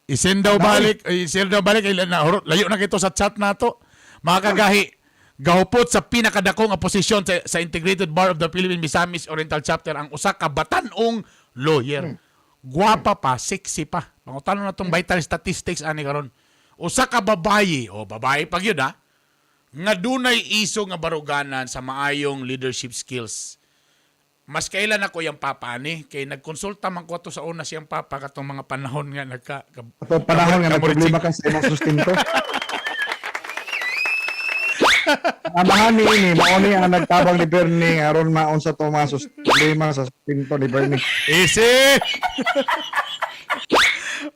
I-send daw balik, i-send daw balik, ay, na, layo na kito sa chat nato. Mga kagahi, gahupot sa pinakadako nga posisyon sa Integrated Bar of the Philippines Misamis Oriental Chapter ang usa ka batan-ong lawyer. Gwapa pa, sexy pa. Pangutano na tong vital statistics ani karon. Usa ka babayi, o babae pag yun ha, nga dunay iso nga baruganan sa maayong leadership skills. Mas kailan ako yung papa ni kay nagkonsulta man ko ato sa una siyang papa katong mga panahon nga nagka Atong panahon nga kamuriching. nagproblema ka sa imong sustento. Amahan ni ini, mao ni ang nagtabang ni Bernie aron maon sa to mga problema sa sustento ni Bernie. Easy.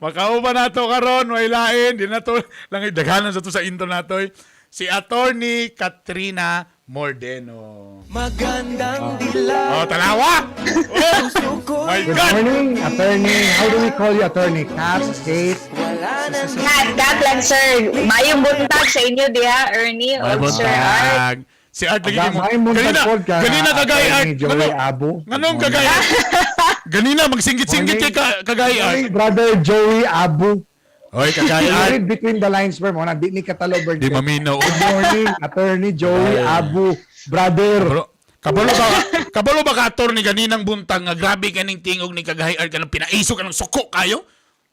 Makauban nato karon, way lain, di na to lang daghanan sa to sa intro nato eh. Si Attorney Katrina Mordeno. Magandang dilag. Oh, tanawa. Oh, my Good God. morning, attorney. How do we call you, attorney? Kat, Kate? Wala nang Kat, Kat lang, sir. Mayong buntag sa inyo diha, Ernie May o Sir Art. buntag. Si Art lagi Aga, mo. may buntag Ganina, pod ka, ganina kagay Art. Attorney Joey Abu. Nganong kagay Art? Ganina magsinggit-singgit kay kagay Good Art. morning, brother Joey Abu. Oy, kagay You Art. read between the lines, bro. Mo na di ni katalo, Bern. Di maminaw. Good morning, attorney Joey Abu, brother. Bro, kabalo ba ka attorney ganinang buntag nga grabe kaning tingog ni kagay Art kanang pinaiso kanang suko kayo?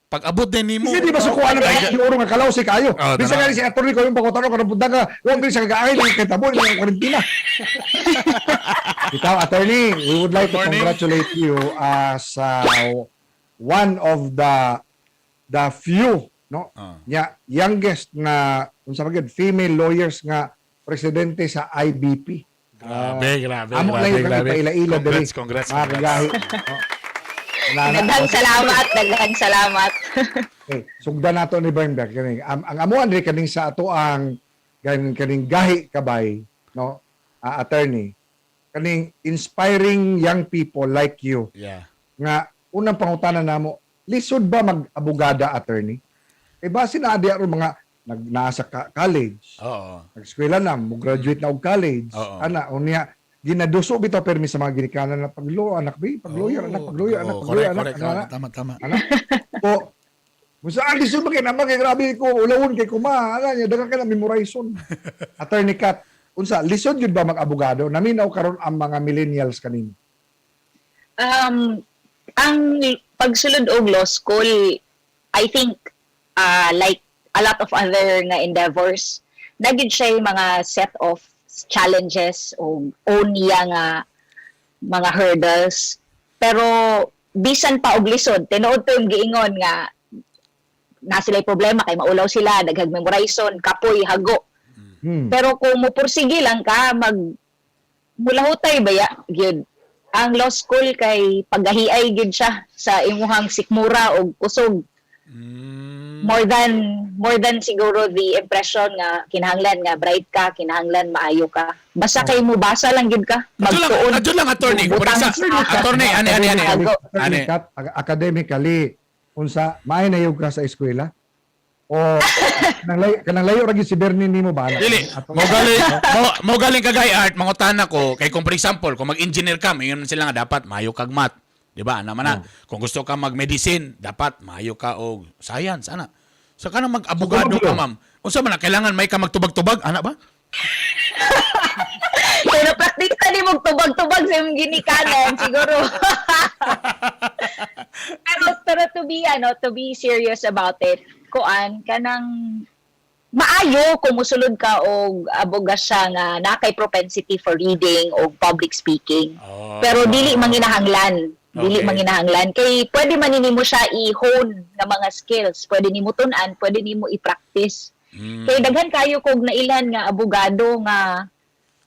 Pag abot din nimo. Kasi di ba sukuan ang Ay, oro nga kalaw si kayo. Oh, Bisa tanaw. nga si attorney ko yung pagkotano kanang buntag ka, huwag din siya kagaay lang kay tabo ng karantina. Ikaw, attorney, we would like to Good morning. congratulate you as one of the few, no, nya youngest nga unsa ba gyud, female lawyers nga presidente sa IBP. Grabe, grabe, Amo grabe, na yung grabe. ipaila-ila diri. Congrats, congrats, Mga congrats. kagahi. Oh. Wala na. Daghang salamat, daghang salamat. Okay, sugdan nato ni Bernberg kaning ang amuan diri kaning sa ato ang kaning kaning gahi kabay, no, attorney, kaning inspiring young people like you nga unang pangutana namo, lisod ba mag-abogada, attorney? Eh base na adi aron mga nag naa sa college, nag-eskwela na, mo graduate na og college, ana unya ginaduso bitaw permi sa mga ginikanan na pag-law anak bi, pag-lawyer anak, pag-lawyer anak, Oo, pag-lawyer correct, anak, correct, ana, ana. Tama, tama. Ano? O, musa ang lisod ba kay naman kay grabe ko ulawon kay kuma ana niya daghan ka na memorizon. Attorney Kat, unsa lisod yun ba mag-abogado? Naminaw karon ang mga millennials kanino. Ang pagsulod og law school, I think, like a lot of other nga endeavors, nagid siya yung mga set of challenges o own niya nga mga hurdles. Pero bisan pa og lisod, tinuod to yung giingon nga na sila'y problema kay maulaw sila, daghag memorizon, kapoy, hago. Pero kung mupursige lang ka, mag mulahutay ba ya, gyud. Ang law school kay paggahiay gyud siya sa imuhang sikmura og kusog. More than siguro the impression nga kinahanglan nga bright ka, kinahanglan maayo ka. Basta kay mo basa lang gyud ka, Adyo lang, magtuon. adyo lang, attorney. Por Butang attorney, ani, ani, ani. Hago. Attorney Ani. Kat, academically, unsa maay na ka sa eskwela? O kanang layo ra gyud si Bernie nimo ba? Anak? Dili, mo galing kagay Art, mangutana ko kay kung for example, kung mag-engineer ka, mayon sila nga dapat maayo kag math. Di ba? Ana man na. Kung gusto ka mag-medicine, dapat maayo ka og science, ana. So kanang mag-abogado ka, ma'am. Unsa man na kailangan may ka magtubag-tubag, ana ba? Pero practice na ni mong tubag-tubag sa imong ginikanan siguro. Pero to be serious about it, kuan kanang maayo kung musulod ka og abogasya nga naa kay propensity for reading o public speaking. Oh. Pero dili manginahanglan. Dili manginahanglan kay pwede man nimo siya i-hone nga mga skills, pwede nimo tun-an, pwede nimo i-practice. Kay daghan kayo kog nailhan nga abogado nga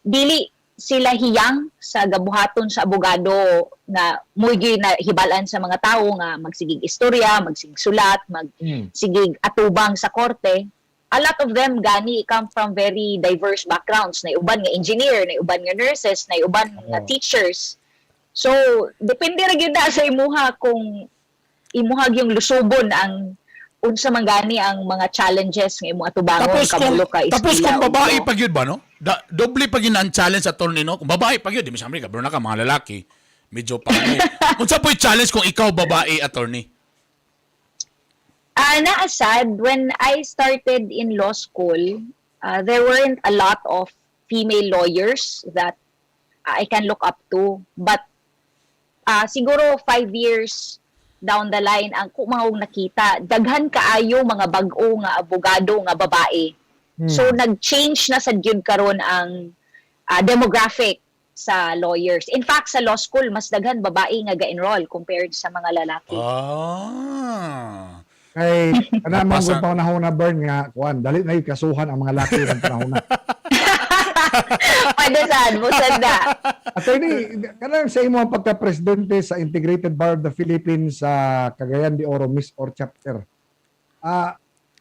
dili sila hiyang sa gabuhaton sa abogado nga mo'y na hibalan sa mga tawo nga magsigig istorya, magsigig sulat, magsigig atubang sa korte. A lot of them gani come from very diverse backgrounds. Na uban nga engineer, na uban nga nurses, na uban nga teachers. So, depende ra gyud na sa imuha kung imuha yung lusubon ang unsa man gani ang mga challenges nga imong atubangon Tapos kung kabulo ka tapos kung eskwela babae ug pa gyud ba, no? Doble pa gyud na ang challenge sa attorney, no? Kung babae pa gyud, di mo siyempre kabro na ka mga lalaki. Medyo pa ano. Unsa po'y challenge kung ikaw babae, attorney? Naa sad, when I started in law school, there weren't a lot of female lawyers that I can look up to. But siguro 5 years down the line, ang kung mga nakita, daghan kaayo mga bag-o nga abogado nga babae. So nag-change na sad gyud karon ang demographic sa lawyers. In fact, sa law school, mas daghan babae nga ga-enroll compared sa mga lalaki. Kay kana man Basta- gud panahon na, Bern, nga kuan, dali na yung kasuhan ang mga laki ng panahon na. Pwede sad, busad na. Attorney, kanang sa imo ang pagka-presidente sa Integrated Bar of the Philippines sa Cagayan de Oro MisOr Chapter.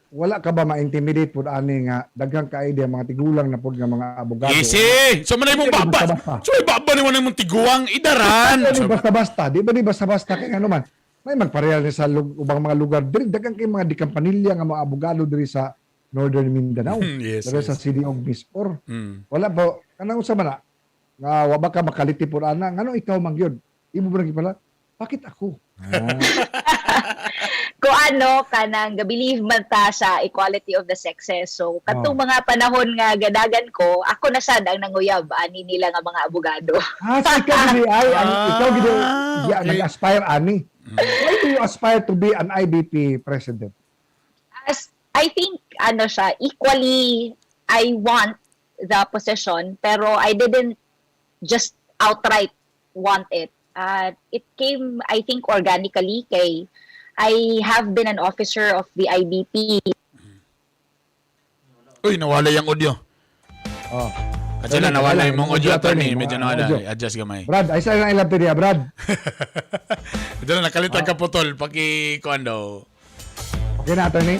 Wala ka ba ma-intimidate pud ani nga daghang kaayo diha mga tigulang na pud nga mga abogado? Easy! So man imong baba. Basta-basta. So may baba ni mo imong tiguang idaran. Di So, basta-basta, di ba di basta-basta kay ano man. May magpareha ni sa ubang mga lugar diri, daghang kay mga dikampanilya nga mga abogado diri sa Northern Mindanao. Diri sa City of MisOr. Wala ba kanang unsa man na nga wa ba ka makaliti pud ana, ngano ikaw man gyud? Imo ba pala? Bakit ako? Kung ano, kanang believe man ta sa equality of the sexes. So, katong mga panahon nga gadagan ko, ako na sad ang nanguyab ani nila nga mga abogado. Ah, so ikaw gid ay ang ikaw gid nag-aspire ani. Why do you aspire to be an IBP president? As I think ano siya, equally I want the position, pero I didn't just outright want it. It came, I think, organically kay I have been an officer of the IBP. Uy, nawala yung audio. Oh. Kasi na nawala yung mong audio, attorney. Medyo Mga nawala. audio. Adjust gamay. Brad, ay sa na ilabti diya, Brad. Medyo na nakalitan ka putol. Paki kuan daw. Okay na, attorney?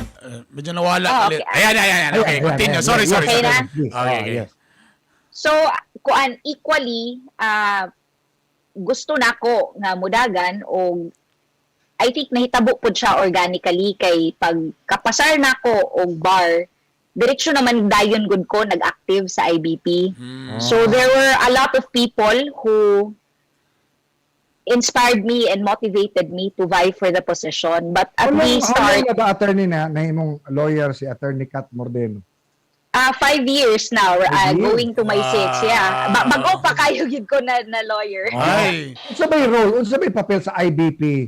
Medyo nawala. Ah, kalit. okay. Ayan, ayan, ayan. Okay, Ayan, continue. ayan, Sorry, ayan. sorry, Okay sorry. na? Yes. Okay, okay. Yes. So, kuan, equally, gusto nako nga mudagan og I think nahitabo pud siya organically kay pag kapasar nako og bar, diretso naman dayon gud ko nag-active sa IBP. So there were a lot of people who inspired me and motivated me to vie for the position. But at How long, the how start, long na ba, attorney, na imong lawyer si Attorney Kat Mordeno? 5 years now, 5 years. going to my six. Yeah. Bago pa kayo gid ko na lawyer. Ay. Unsa may role, unsa may papel sa IBP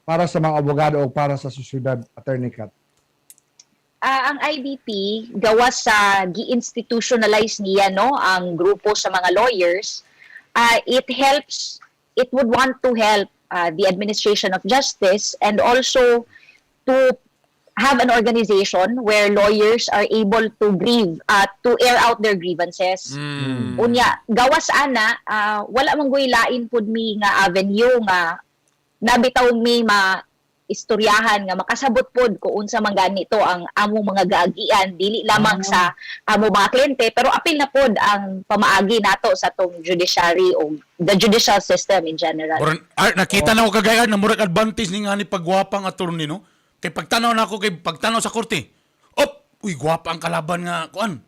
para sa mga abogado o para sa sosyedad, Attorney Kat? Ang IBP, gawas sa gi-institutionalize niya, no, ang grupo sa mga lawyers, it helps, it would want to help the administration of justice and also to have an organization where lawyers are able to grieve, to air out their grievances. Unya, gawas ana, wala man goy lain pud mi nga avenue nga nabitaw mi ma istoryahan nga makasabot pod kung unsa man ganito ang among mga gaagian, dili lamang sa among mga kliyente pero apil na pod ang pamaagi nato sa tong judiciary o the judicial system in general. Murag, nakita na ko kagayad na murag advantage ni nga ni pagwapang attorney, no? Kay pagtanaw na ako, kay pagtanaw sa korte. Op, uy, gwapa ang kalaban nga kuan.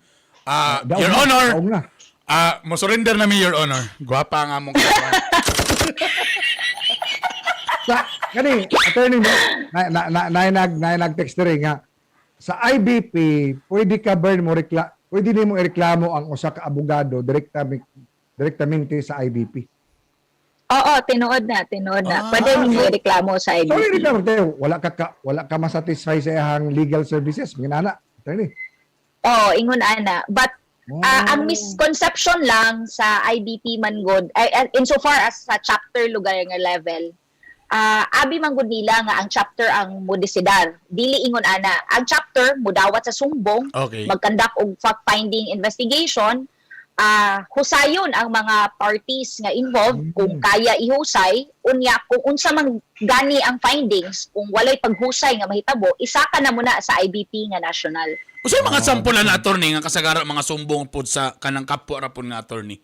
Daog Your na, Honor. daog na. Mo surrender na mi, Your Honor. Gwapa ang among kalaban. Sa kani, attorney, no, na nag text diri nga sa IBP pwede ka, Bern, mo rekla pwede nimo ireklamo ang usa ka abogado direktamente sa IBP. Oo, tinuod na, tinuod na. Pwede ninyo reklamo sa So IBP. reklamo tayo, wala ka masatisfy sa iyang legal services, mga attorney. Oo, ingon ana. But ang Oh. misconception lang sa IBP man god, ay, insofar as sa chapter lugar nga level, abi man gud nila nga ang chapter ang modesidar. Dili ingon ana. Ang chapter mudawat sa sumbong, mag-conduct og fact-finding investigation, husayon ang mga parties nga involved kung kaya ihusay. Unya kung unsa man gani ang findings, kung walay paghusay nga mahitabo, isaka na muna sa IBP nga national. Unsay mga sample na attorney nga kasagara mga sumbong pod sa kanang kapwa ra pod nga attorney?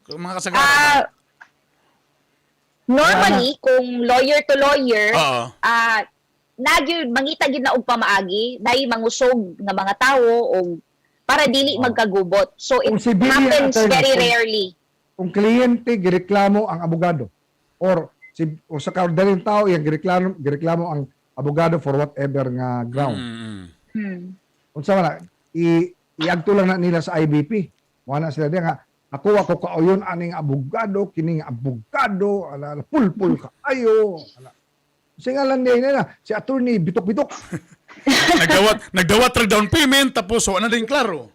Mga kasagara. Normally, kung lawyer to lawyer, nagyud mangita gyud na og pamaagi dahil mangusog nga mga tawo og para dili magkagubot. So it Kung civilian, happens attorney, very rarely. Kung kliyente gireklamo ang abogado or si o sa kaudaling tao iyang gireklamo ang abogado for whatever nga ground. Unsa man na, iagto lang na nila sa IBP. Wala sila diya nga ako ako kauyon aning abogado, kining abogado, ala, ala, pulpul kaayo. Ala. Singalan niya nila si attorney bitok-bitok. Nagdawat rag down payment tapos wala na din klaro.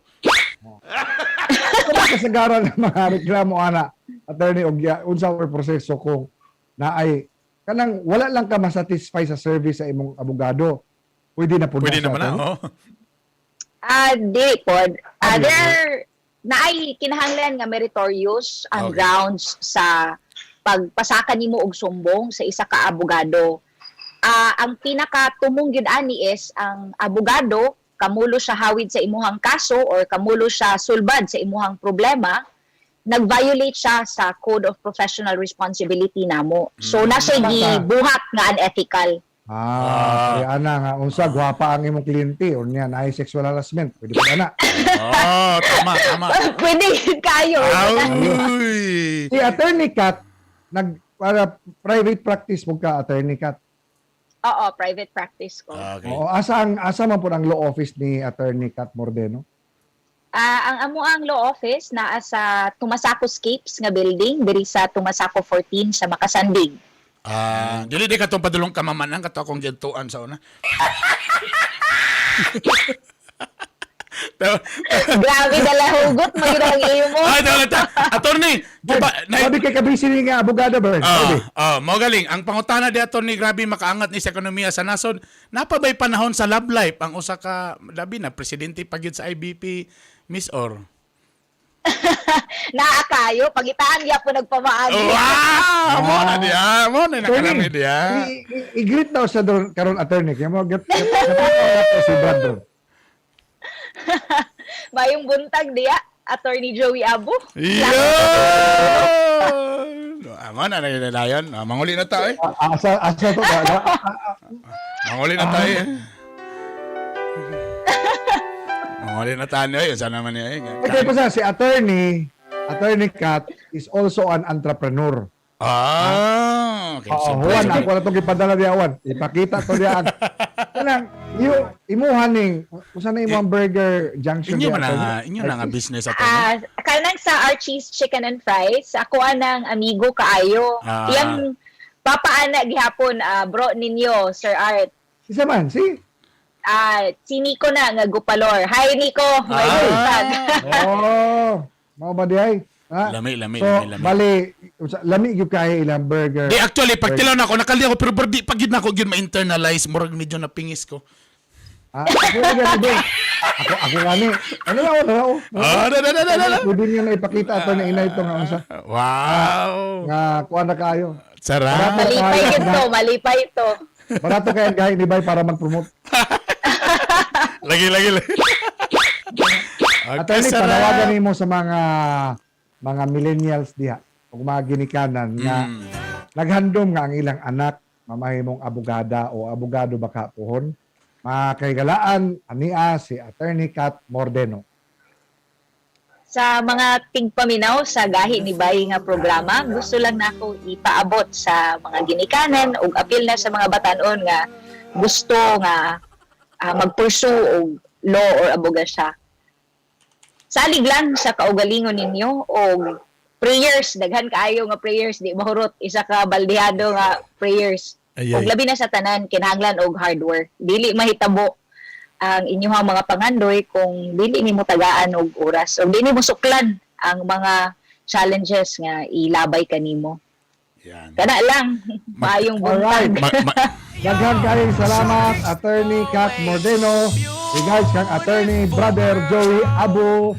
Ano ba kasagaran ng mga reklamo ana, attorney, og unsa ang proseso kung naay kanang wala lang ka masatisfy sa service sa imong abogado? Pwede na po Pwede siya, na ba na? attorney? Oh. Ah, di pod. Ah, di. There naay kinahanglan nga meritorious ang grounds sa pagpasaka nimo og sumbong sa isa ka abogado. Ang pinakatumong gyud ani is ang abogado kamulo siya hawid sa imuhang kaso or kamulo siya sulbad sa imuhang problema, nag-violate siya sa Code of Professional Responsibility namo. So nasa gibuhat nga unethical. Ah, kaya ana nga unsa gwapa ang imong kliyente or niya naay sexual harassment, pwede pa na. Oh, tama, tama. Pwede yun kayo. Auy. Si Attorney Kat nag para private practice mo ka, Attorney Kat? Oo, private practice ko. Okay. Oo, asa man po ang law office ni Attorney Kat Mordeno? Ang amo ang law office naa sa Tumasaco Scapes nga building diri sa Tumasaco 14 sa Makasandig. Ah, dili di katong padulong kamamanang kato akong giadtuan sa una. Grabe dala hugot magyud ang imo. Ay, tawag ta. Attorney, di ba, Sabi kay kabisi ni nga abogado ba? Sabi. Ah, ah, mao galing. Ang pangutana di attorney, grabe makaangat ni sa ekonomiya sa nasod. Napabay panahon sa love life ang usa ka labi na presidente pa gyud sa IBP, Miss Or? Naa kayo pagitaan gyapon nagpamaagi. Wow! Mo na diya, mo na nakarami diya. I-greet daw sa doon karon, attorney, kaya mo get get get si Brad doon. Mayong buntag diya, Attorney Joey Abu. Yo! Amo na nagdadayon. Ah, manguli na tayo eh. Ah, asa asa to ba? Manguli na tayo eh. Manguli na tayo eh. Sana naman niya eh. Okay pa sa si attorney Kat is also an entrepreneur. Ah, okay. Oo, Siyempre, Juan, siyempre. ako na itong ipadala diya, Juan. Ipakita to diya. Kanang, iyo, imuha ning, kung na imuhang burger junction Inyo diya, man na, attorney? inyo na nga business attorney. Kanang sa Archie's Chicken and Fries, ako anang amigo kaayo. Iyang papaana gihapon, bro ninyo, Sir Art. Isa man, si? Si Nico na nga Gupalor. Hi Nico, may buntag. Oo. Mao ba diay? Ha? Lami, lami, So, lami, lami. bali, lami gyud kaayo ilang burger. Di actually pag tilaw na ako nakaldi ako pero di pag yun na ako gyud ma-internalize, murag medyo napingis ko. Ah, ako nga ni Ako ako nga ni. Ano na ako, ako. Ah, da, da, da, da, da, da. Pwede niya na ipakita ato na inay ito nga unsa. Wow. Nga kuan na kaayo. Sarap. Malipay yun to, malipay to. Barato kay ang gahi ni Bay para mag-promote. Lagi, lagi, lagi. Okay, Attorney, sarap. panawagan nimo sa mga millennials diha ug mga ginikanan nga naghandom nga ang ilang anak mamahimong abogada o abogado baka pohon. Makaigalaan ania si Attorney Kat Mordeno. Sa mga tigpaminaw sa Gahi ni Bay nga programa, gusto lang nako ipaabot sa mga ginikanan ug apil na sa mga batanon nga gusto nga mag-pursue og law or abogasya. Salig lang sa kaugalingon ninyo og prayers, daghan kaayo nga prayers, di mahurot isa ka baldehado nga prayers. Ay, Ug ay. labi na sa tanan kinahanglan og hard work. Dili mahitabo ang inyong mga pangandoy kung dili nimo tagaan og oras o dili mo suklan ang mga challenges nga ilabay kanimo. Yan. Kana lang, maayong buntag. Daghan kayong salamat, Attorney Kat Mordeno. Regards kang Attorney Brother Joey Abu.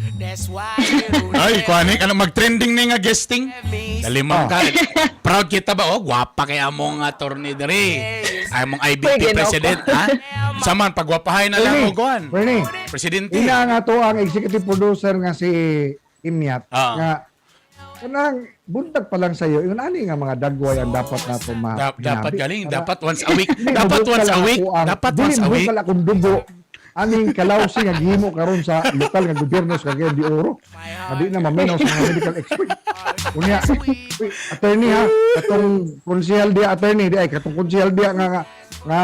Ay, kuani ano mag-trending ni nga guesting. Dalimang ka. Proud kita ba? Oh, gwapa kay among attorney diri. Ay among IBP Pwede, no? president, ha? Saman pagwapahay na lang Bernie, og kuan. Bernie, Presidente. ina nga to ang executive producer nga si Imyat nga kanang buntag pa lang sa'yo, yun ani nga mga dagway ang dapat nato ma Dapat hinabi. galing, Para- dapat once a week. Dili, Dapat mabukal once a ang week. ako ang- Dapat dili, once a week. mabukal akong dugo aning kalawsi nga gihimo karon sa lokal nga gobyerno sa Cagayan de Oro. Adi na maminaw sa mga medical expert. Unya, uy, attorney ha, katong konsehal dia attorney di ay katong konsehal dia nga nga, nga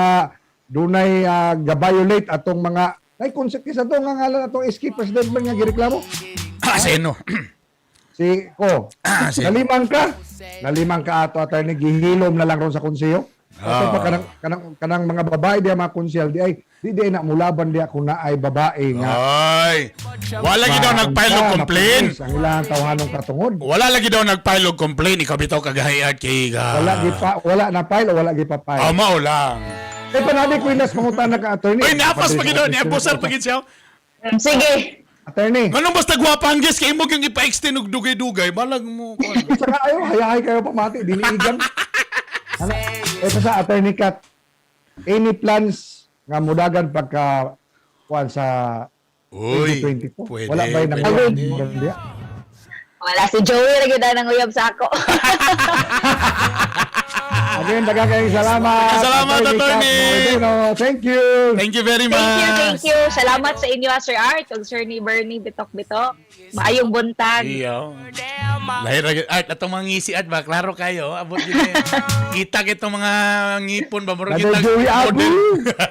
Dunay ga-violate atong mga nay konsep sa to nga ngalan atong SK president man nga gireklamo. Ah, sino? Si ko. Ah, si- Nalimang ka. Nalimang ka ato, attorney, gihilom na lang ron sa konseyo. Ato pa kanang mga babae diya, mga konsehal di ay di di na mulaban diya kung naay babae nga. Ay. Wala lagi daw nag-file og complaint. Mapulis ang ilang tawhanong katungod. Wala lagi daw nag-file og complaint. Ikaw bitaw kagahiat kay ga. Wala na file o wala gi pa file. Ah, mao lang. Eh panali ko inas mangutan na ka, attorney. Uy, napas pa gid daw ni abusar pa gid siya. Sige. Attorney. Anong basta gwapanggis kay imo gyung ipa-extend og dugay-dugay, balag mo kuan. Saka ayo hayahay kayo pamati diniigan. Ano? Ito sa Attorney Kat. Any plans nga mudagan pagka kuan sa Uy, 2024? pwede, Wala ba yung pwede. nangyayari? Wala si Joey ra gyud ang uyab sa ako. Again, daghang kayong salamat. Salamat, Kat Attorney. Moreno. Thank you. Thank you very much. Thank you, thank you. Salamat sa inyo, ah, Sir Art, ug Sir ni Bernie Bitok Bitok. Maayong buntag. Iyo. Lahir ra gyud. Art atong mga ngisi at ba klaro kayo abot gid. Kita kitong mga ngipon ba murag Brother kita. Joey Abu.